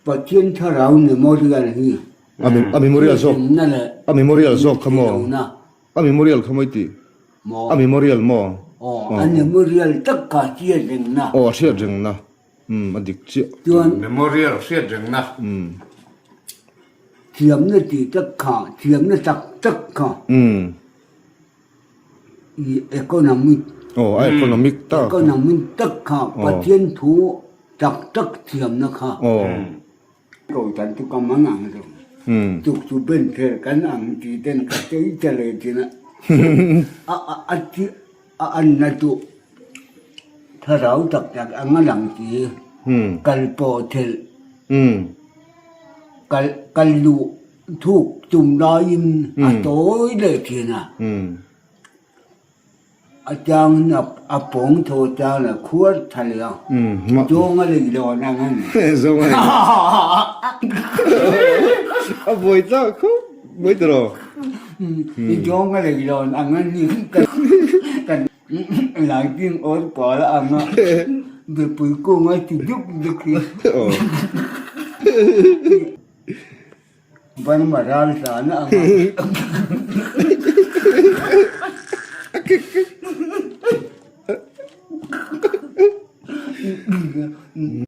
Pathian thlarau memorial hi A memorial zawk a memorial zawk kha maw a memorial kha maw i tih a memorial maw aw a memorial tak kha hriat rengna aw a hriat rengna umm a dik chiah chuan memorial hriat rengna umm thiamna tih tak kha thiamna tak tak kha umm I economic aw a economic tak economic tak kha Pathian thu tak tak thiamna kha aw ko tan chu ka man ang lo tuk chu ben pher kan ang ti ten ka tei ta le tin a a a chi a an na chu thlarau tak tak anga lang ti kal pawh thelh kal kal luh Thuk tum laiin a tawi leh thin a, a changin a pawng tho chang a khuar tha leh a, zawng a lei dawn ang a ni. Zawng a lei A buai tlak khawp mai tawh. Zawng a lei dawn ang a ni. Kan lighting awn kual ang a, mipui kung a ti duk duk hi. Burma ral tlan a ang a.